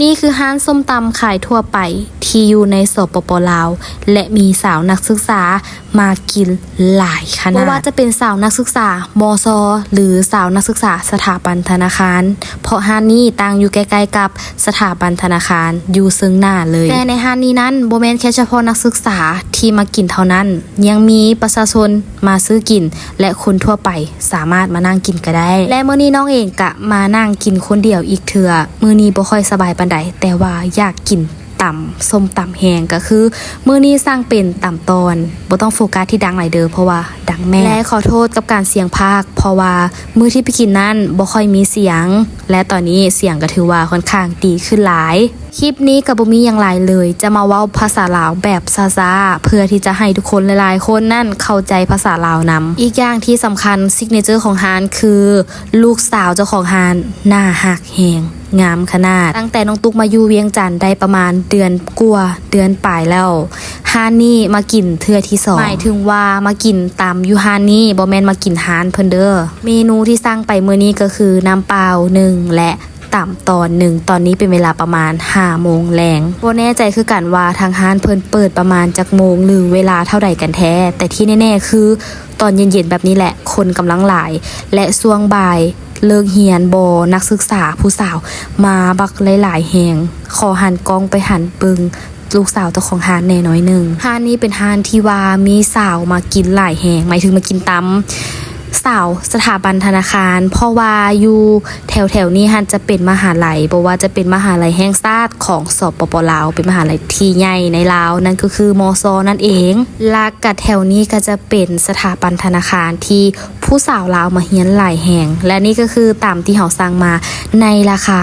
ນີ້ຄືຮ້ານສົ້ມຕຳຂາຍທົ່ວໄປທີ່ຢູ່ໃນ ສປປ ລາວ ແລະ ມີສາວນັກສຶກສາມາກິນຫຼາຍຂະໜາດ. ບໍ່ວ່າຈະເປັນສາວນັກສຶກສາ ມຊ ຫຼື ສາວນັກສຶກສາສະຖາບັນທະນາຄານ, ເພາະຮ້ານນີ້ຕັ້ງຢູ່ໃກ້ໆກັບສະຖາບັນທະນາຄານ ຢູ່ເຊິ່ງໜ້າເລີຍ. ແຕ່ໃນຮ້ານນີ້ນັ້ນ ບໍ່ແມ່ນແຄ່ສະເພາະນັກສຶກສາທີ່ມາກິນເທົ່ານັ້ນ, ຍັງມີປະຊາຊົນມາຊື້ກິນ ແລະ ຄົນທົ່ວໄປສາມາດມານັ່ງກິນກໍໄດ້. ແລະ ມື້ນີ້ນ້ອງເອງກະມານັ່ງກິນຄົນດຽວອີກເທື່ອ. ມື້ນີ້ບໍ່ຄ່ອຍສະບາຍປານໃດ, ແຕ່ວ່າຢາກກິນຕຳ ສົ້ມຕຳແຮງ. ກໍຄືມື້ນີ້ສັ່ງເປັນຕຳຕອນ, ບໍ່ຕ້ອງໂຟກັສທີ່ດັງຫຼາຍເດີ້ ເພາະວ່າດັງແມ່ນ. ແລະ ຂໍໂທດກັບການສຽງພາກ, ເພາະວ່າມື້ທີ່ໄປກິນນັ້ນບໍ່ຄ່ອຍມີສຽງ, ແລະ ຕອນນີ້ສຽງກໍຖືວ່າຂ້ອນຂ້າງດີຂຶ້ນຫຼາຍ. ຄລິບນີ້ກໍບໍ່ມີຫຍັງຫຼາຍເລີຍ, ຈະມາເວົ້າພາສາລາວແບບຊ້າໆ ເພື່ອທີ່ຈະໃຫ້ທຸກຄົນຫຼາຍໆຄົນນັ້ນເຂົ້າໃຈພາສາລາວນຳ. ອີກຢ່າງທີ່ສຳຄັນ ຊິກເນເຈີຂອງຮ້ານຄື ລູກສາວເຈົ້າຂອງຮ້ານໜ້າຮັກແຮງ, ງາມຂະໜາດ. ຕັ້ງແຕ່ນ້ອງຕຸກມາຢູ່ວຽງຈັນໄດ້ປະມານເດືອນກວ່າ, ເດືອນປາຍແລ້ວ, ຮ້ານນີ້ມາກິນເທື່ອທີສອງ. ໝາຍເຖິງວ່າມາກິນຕຳຢູ່ຮ້ານນີ້, ບໍ່ແມ່ນມາກິນຮ້ານເພິ່ນເດີ້. ເມນູທີ່ສັ່ງໄປມື້ນີ້ກໍຄືນ້ຳເປົ່າໜຶ່ງ ແລະ ຕຳຕອນໜຶ່ງ. ຕອນນີ້ເປັນເວລາປະມານຫ້າໂມງແລງ. ບໍ່ແນ່ໃຈຄືກັນວ່າທາງຮ້ານເພິ່ນເປີດປະມານຈັກໂມງ ຫຼື ເວລາເທົ່າໃດກັນແທ້, ແຕ່ທີ່ແນ່ໆຄືຕອນເຢັນໆແບບນີ້ແຫຼະ ຄົນກຳລັງຫຼາຍ ແລະ ຊ່ວງບ່າຍເລີກຮຽນບໍ ນັກສຶກສາຜູ້ສາວມາບັກຫຼາຍໆແຮງ. ຂໍຫັນກ້ອງໄປຫັນເບິ່ງ ລູກສາວເຈົ້າຂອງຮ້ານແດ່ໜ້ອຍໜຶ່ງ. ຮ້ານນີ້ເປັນຮ້ານທີ່ວ່າມີສາວມາກິນຫຼາຍແຮງ, ໝາຍເຖິງມາກິນຕຳ ສາວສະຖາບັນທະນາຄານ, ເພາະວ່າຢູ່ແຖວໆນີ້ຫັ້ນຈະເປັນມະຫາໄລ, ບໍ່ວ່າຈະເປັນມະຫາໄລແຫ່ງຊາດຂອງ ສປປ ລາວ, ເປັນມະຫາໄລທີ່ໃຫຍ່ໃນລາວ, ນັ້ນກໍຄື ມຊ ນັ້ນເອງ. ແລະ ກະແຖວນີ້ກໍຈະເປັນສະຖາບັນທະນາຄານທີ່ ຜູ້ສາວລາວມາຮຽນຫຼາຍແຮງ ແລະ ນີ້ກໍຄືຕຳທີ່ເຮົາສັ່ງມາໃນລາຄາ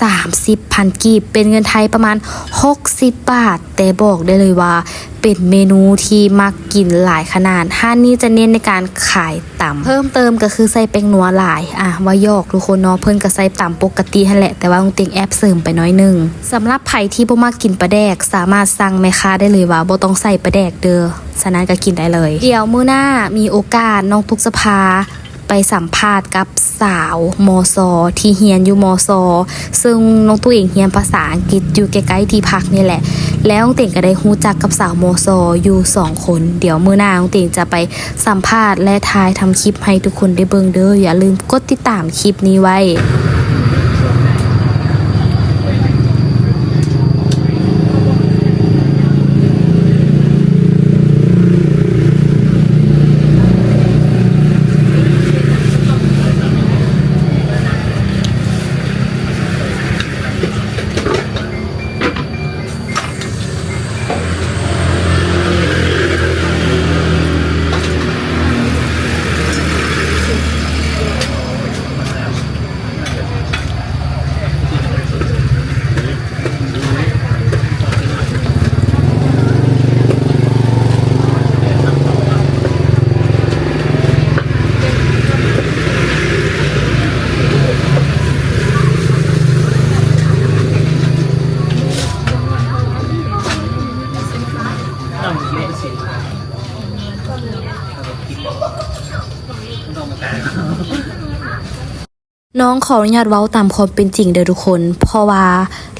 ສາມສິບພັນກີບ ເປັນເງິນໄທປະມານຫົກສິບບາດ, ແຕ່ບອກໄດ້ເລີຍວ່າເປັນເມນູທີ່ມັກກິນຫຼາຍຂະໜາດ. ຮ້ານນີ້ຈະເນັ້ນໃນການຂາຍຕຳ ເພີ່ມເຕີມກໍຄືໃສ່ແປ້ງນົວຫຼາຍ. ອາ ວ່າຫຍອກທຸກຄົນເນາະ, ເພິ່ນກໍໃສ່ຕຳປົກກະຕິຫັ້ນແຫຼະ, ແຕ່ວ່ານ້ອງເຕັງແອບເສີມໄປໜ້ອຍໜຶ່ງ. ສຳລັບໃຜທີ່ບໍ່ມັກກິນປາແດກ ສາມາດສັ່ງແມ່ຄ້າໄດ້ເລີຍວ່າບໍ່ຕ້ອງໃສ່ປາແດກເດີ້. ສະນັ້ນກໍກິນໄດ້ເລີຍ. ດຽວມື້ໜ້າມີໂອກາດ ນ້ອງຕຸກຈະພາໄປສຳພາດກັບສາວ ມຊ ທີ່ຮຽນຢູ່ ມຊ ເຊິ່ງນ້ອງຕຸກເອງຮຽນພາສາອັງກິດຢູ່ໃກ້ໆທີ່ພັກນີ້ແຫຼະ, ແລ້ວນ້ອງເຕັງກໍໄດ້ຮູ້ຈັກກັບສາວ ມຊ ຢູ່ສອງຄົນ. ດຽວມື້ໜ້ານ້ອງເຕັງຈະໄປສຳພາດ ແລະ ຖ່າຍທຳຄລິບໃຫ້ທຸກຄົນໄດ້ເບິ່ງເດີ້. ຢ່າລືມກົດຕິດຕາມຄລິບນີ້ໄວ້. ນ້ອງຂໍອະນຸຍາດເວົ້າຕາມຄວາມເປັນຈິງເດີ້ທຸກຄົນ, ເພາະວ່າ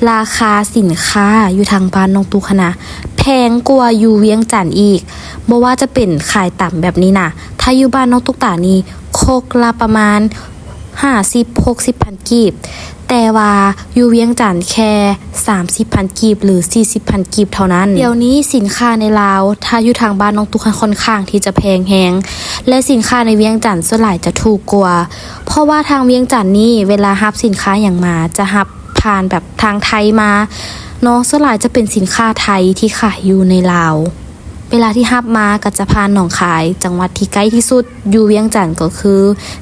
ລາຄາສິນຄ້າຢູ່ທາງບ້ານນ້ອງຕຸກຫັ້ນນະ ແພງກວ່າຢູ່ວຽງຈັນອີກ. ບໍ່ວ່າຈະເປັນຂາຍຕຳແບບນີ້ນະ, ຖ້າຢູ່ບ້ານນ້ອງຕຸກຕານີ້ ຄົກລະປະມານຫ້າສິບ ຫົກສິບພັນກີບ, ແຕ່ວ່າຢູ່ວຽງຈັນແຄ່ສາມສິບພັນກີບ ຫຼື ສີ່ສິບພັນກີບເທົ່ານັ້ນ. ດຽວນີ້ສິນຄ້າໃນລາວ ຖ້າຢູ່ທາງບ້ານນ້ອງຕຸກຫັ້ນ ຂ້ອນຂ້າງທີ່ຈະແພງແຮງ ແລະ ສິນຄ້າໃນວຽງຈັນສ່ວນຫຼາຍຈະຖືກກວ່າ. ເພາະວ່າທາງວຽງຈັນນີ້ ເວລາຮັບສິນຄ້າຫຍັງມາ ຈະຮັບຜ່ານແບບທາງໄທມາເນາະ, ສ່ວນຫຼາຍຈະເປັນສິນຄ້າໄທທີ່ຂາຍຢູ່ໃນລາວ. ເວລາທີ່ຮັບມາກໍຈະຜ່ານໜອງຄາຍ, ຈັງຫວັດທີ່ໃກ້ທີ່ສຸດຢູ່ວຽງຈັນກໍຄື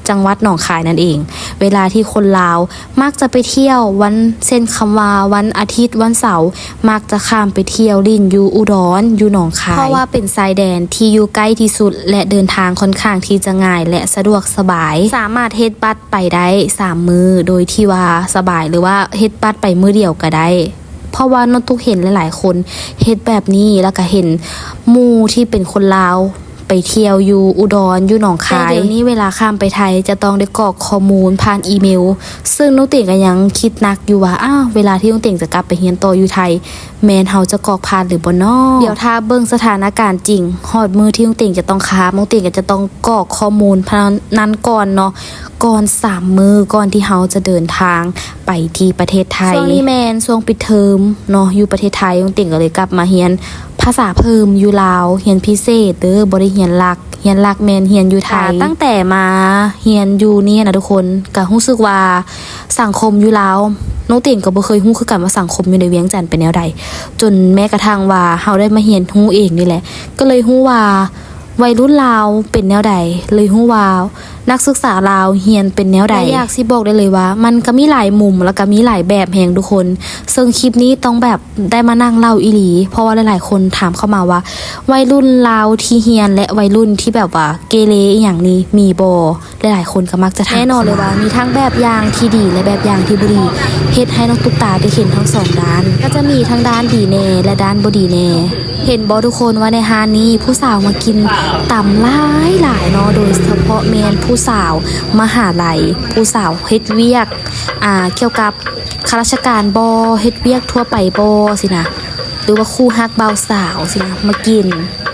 ຈັງຫວັດໜອງຄາຍນັ້ນເອງ. ເວລາທີ່ຄົນລາວມັກຈະໄປທ່ຽວວັນ ເຊັ່ນ ຄຳວ່າວັນອາທິດ, ວັນເສົາ, ມັກຈະຂ້າມໄປທ່ຽວຫຼິ້ນຢູ່ອຸດອນ, ຢູ່ໜອງຄາຍ, ເພາະວ່າເປັນຊາຍແດນທີ່ຢູ່ໃກ້ທີ່ສຸດ ແລະ ເດີນທາງຂ້ອນຂ້າງທີ່ຈະງ່າຍ ແລະ ສະດວກສະບາຍ, ສາມາດເຮັດບັດໄປໄດ້ສາມມື້ໂດຍທີ່ວ່າສະບາຍ ຫຼືວ່າເຮັດບັດໄປມື້ດຽວກໍໄດ້. ເພາະວ່ານ້ອງຕຸກເຫັນຫຼາຍໆຄົນເຮັດແບບນີ້ ແລ້ວກໍເຫັນໝູ່ທີ່ເປັນຄົນລາວ ໄປທ່ຽວຢູ່ອຸດອນ ຢູ່ໜອງຄາຍ. ແຕ່ດຽວນີ້ເວລາຂ້າມໄປໄທຈະຕ້ອງໄດ້ກອກຂໍ້ມູນຜ່ານອີເມວ, ເຊິ່ງນ້ອງເຕງກໍຍັງຄິດໜັກຢູ່ວ່າ ອ້າວ ເວລາທີ່ນ້ອງເຕງຈະກັບໄປຮຽນຕໍ່ຢູ່ໄທ ແມ່ນເຮົາຈະກອກຜ່ານຫຼືບໍ່ນໍ? ດຽວຖ້າເບິ່ງສະຖານະການຈິງ, ຮອດມື້ທີ່ນ້ອງເຕງຈະຕ້ອງຂ້າມ, ນ້ອງເຕງກໍຈະຕ້ອງກອກຂໍ້ມູນພະນັ້ນກ່ອນເນາະ, ກ່ອນສາມມື້ ກ່ອນທີ່ເຮົາຈະເດີນທາງໄປທີ່ປະເທດໄທ. ຊ່ວງນີ້ແມ່ນຊ່ວງປິດເທີມເນາະ ຢູ່ປະເທດໄທ, ນ້ອງເຕງກໍເລີຍກັບມາຮຽນພາສາເພີ່ມຢູ່ລາວ, ຮຽນພິເສດເດີ້, ບໍ່ໄດ້ຮຽນຫຼັກ. ຮຽນຫຼັກແມ່ນຮຽນຢູ່ໄທ. ຕັ້ງແຕ່ມາຮຽນຢູ່ນີ້ນະທຸກຄົນ ກໍຮູ້ສຶກວ່າສັງຄົມຢູ່ລາວ ນ້ອງເຕງກໍບໍ່ເຄີຍຮູ້ຄືກັນວ່າສັງຄົມຢູ່ໃນວຽງຈັນເປັນແນວໃດ, ຈົນແມ້ກະທັ່ງວ່າເຮົາໄດ້ມາຮຽນຮູ້ເອງນີ້ແຫຼະ ກໍເລີຍຮູ້ວ່າໄວລຸ້ນລາວເປັນແນວໃດ, ເລີຍຮູ້ວ່ານັກສຶກສາລາວຮຽນເປັນແນວໃດ. ແລະ ຢາກຊິບອກໄດ້ເລີຍວ່າ ມັນກໍມີຫຼາຍມຸມ ແລ້ວກໍມີຫຼາຍແບບແຮງທຸກຄົນ, ເຊິ່ງຄລິບນີ້ຕ້ອງແບບ ໄດ້ມານັ່ງເລົ່າອີ່ຫຼີ ເພາະວ່າຫຼາຍໆຄົນຖາມເຂົ້າມາວ່າ ໄວລຸ້ນລາວທີ່ຮຽນ ແລະ ໄວລຸ້ນທີ່ແບບວ່າເກເລອີ່ຫຍັງນີ້ມີບໍ່? ຫຼາຍໆຄົນກໍມັກຈະຖາມ. ແນ່ນອນເລີຍວ່າມີທັງແບບຢ່າງທີ່ດີ ແລະ ແບບຢ່າງທີ່ບໍ່ດີ, ເຮັດໃຫ້ນ້ອງຕຸກຕາໄດ້ເຫັນທັງສອງດ້ານ. ກໍຈະມີທັງດ້ານດີແດ່ ແລະ ດ້ານບໍ່ດີແດ່. ເຫັນບໍ່ທຸກຄົນວ່າໃນຮ້ານນີ້ຜູ້ສາວມາກິນຕຳຫຼາຍໆເນາະ, ໂດຍສະເພາະແມ່ນຜູ້ສາວມະຫາໄລ, ຜູ້ສາວເຮັດວຽກ ອ່າ ກ່ຽວກັບ ຂ້າລາຊະການບໍ່ ເຮັດວຽກທົ່ວໄປບໍ່ຊີ້ນະ ຫຼືວ່າຄູ່ຮັກບ່າວສາວຊີ້ນະ ມາກິນ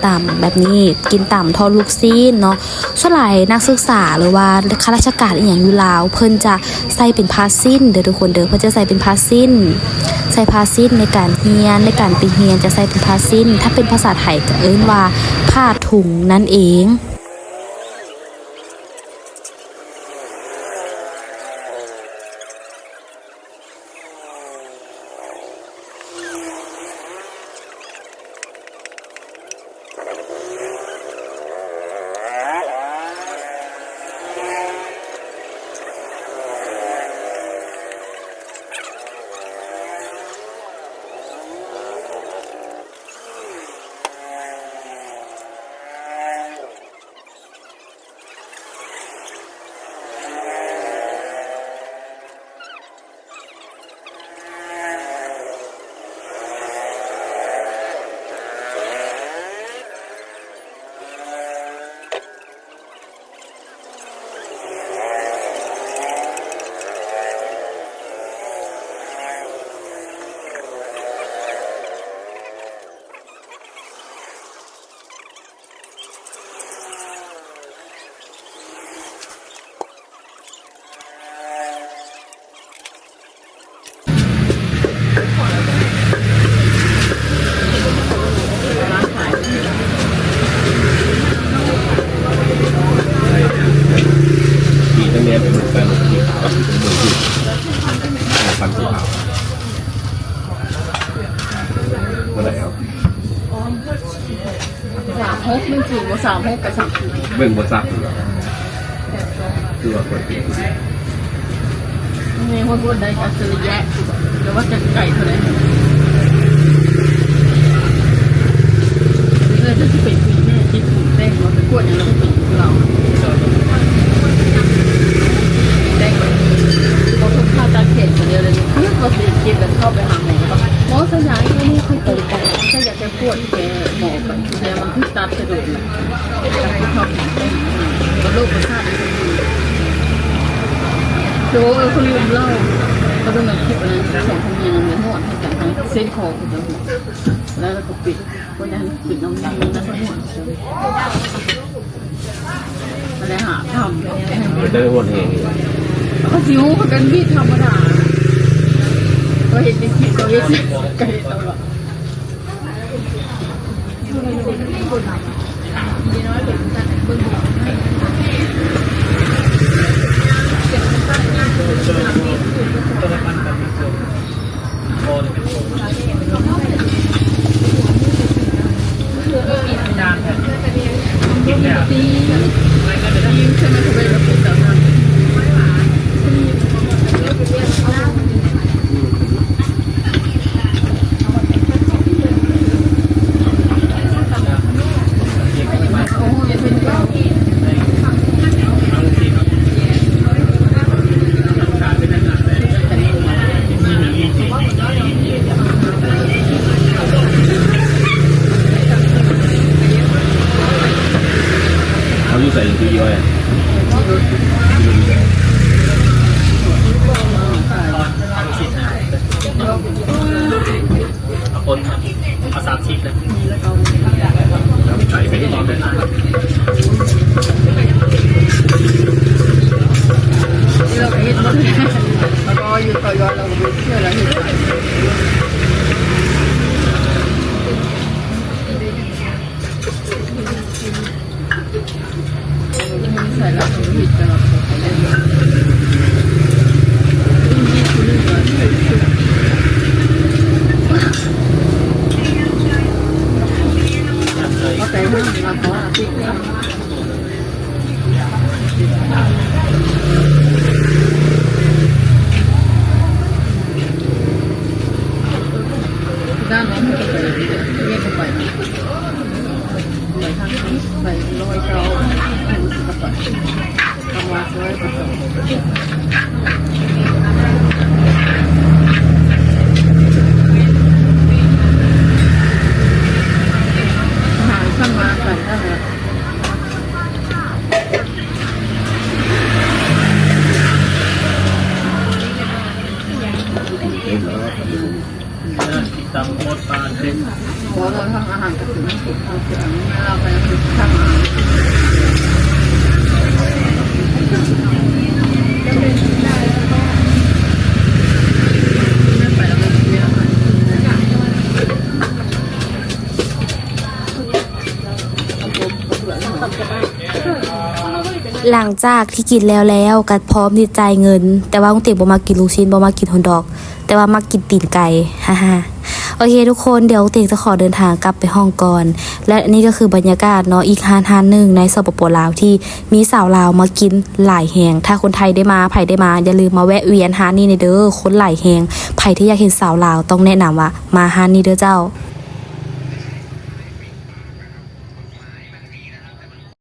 ຕຳແບບນີ້ ກິນຕຳທອດລູກຊີ້ນເນາະ. ສ່ວນຫຼາຍນັກສຶກສາ ຫຼືວ່າຂ້າລາຊະການອີ່ຫຍັງຢູ່ລາວ ເພິ່ນຈະໃສ່ເປັນຜ້າສິ້ນເດີທຸກຄົນເດີ, ເພິ່ນຈະໃສ່ເປັນຜ້າສິ້ນ ໃສ່ຜ້າສິ້ນໃນການຮຽນ ໃນການໄປຮຽນຈະໃສ່ເປັນຜ້າສິ້ນ, ຖ້າເປັນພາສາໄທກໍເອີ້ນວ່າຜ້າທຸງນັ້ນເອງ. ສາມຫົກ ໜຶ່ງສູນ ບໍ່ ສາມຫົກ ກັບ ສາມສູນ ເບິ່ງບໍ່ຊັດ ຄືວ່າເປີດເປັນ ແມ່ນ ຮອດບ່ອນໃດ ອັດສະລິຍະ ແຕ່ວ່າຈັກໄກເທົ່າໃດ ເອີ ຈະຊິເປັນຜູ້ແມ່ ຊິຖືກແຕ່ງເນາະ ໄປກວດຫຍັງ ແລ້ວໄປເປັນຄືລາວ ແຕ່ງ ບໍ່ເພິ່ນຜ່າຕັດແຂນ ດຽວນີ້ ຄືວ່າຊິເຈັບ ແລ້ວເຂົ້າໄປຫາໝໍ ໝໍ ໃສ່ຢາ ໃສ່ຢາ ແກ້ປວດແກ້ໝໍໄປ ແຕ່ມັນຄືຕັດສະດຸດນະ ກະໂລກປະສາດ ໂອ້ຍ ຄົນລືມເລົ່າ ເຂົາເບິ່ງໃນຄລິບອັນນັ້ນ ຂອງຄົນແມ່ນະ ແມ່ນຮອດໃຫ້ກັນທັງເສັ້ນຄໍຄືກັນ ແລ້ວກໍປິດ ບໍ່ຢາກໃຫ້ມັນຂຶ້ນນຳ ມັນນະ ອັນນັ້ນຫາທຳ ໄດ້ໂຫດແຮງ ເຂົາຊິຮູ້ ເຂົາກໍມີທຳມະດາ ເຂົາເຮັດໃນຄລິບ ເຂົາເຮັດ ກໍເຮັດຕະຫຼອດ. ໂ ເອົາຄົນເອົາສາມສິບນະ ໃສ່ໄປທີ່ຕອນເດີນທາງ ທີ່ເຮົາເຮັດໝົດ ແລ້ວກໍຢູ່ຕໍ່ຍອດ ແລ້ວກໍໄປທ່ຽວ ແລ້ວເຮັດໄປ ດ້ານນັ້ນມັນກໍໄປ ແຍກກັນໄປ. ເອີ ຕຳໝົດປານເປັນ ເພາະວ່າທາງອາຫານກໍຄືມັນສຸກ ເຮົາຄືອັນນີ້ ແມ່ນລາວໄປນຳທາງອາຫານ ແມ່ນໄປແລ້ວກໍເສຍ ຫຼັງຈາກທີ່ກິນແລ້ວແລ້ວ ກໍພ້ອມທີ່ຈະຈ່າຍເງິນ, ແຕ່ວ່າລຸງເຕັງບໍ່ມັກກິນລູກຊີ້ນ ບໍ່ມັກກິນຮົດດອກ ແຕ່ວ່າມັກກິນຕີນໄກ່ ຮາໆ. ໂອເຄທຸກຄົນ ດຽວເຕັງຈະຂໍເດີນທາງກັບໄປຫ້ອງກ່ອນ ແລະ ນີ້ກໍຄືບັນຍາກາດເນາະ ອີກຮ້ານຮ້ານໜຶ່ງໃນ ສປປ ລາວ ທີ່ມີສາວລາວມາກິນຫຼາຍແຮງ. ຖ້າຄົນໄທໄດ້ມາ ໃຜໄດ້ມາ ຢ່າລືມມາແວະວຽນຮ້ານນີ້ແດ່ເດີ ຄົນຫຼາຍແຮງ. ໃຜທີ່ຢາກເຫັນສາວລາວ ຕ້ອງແນະນຳວ່າມາຮ້ານນີ້ເດີເຈົ້າ.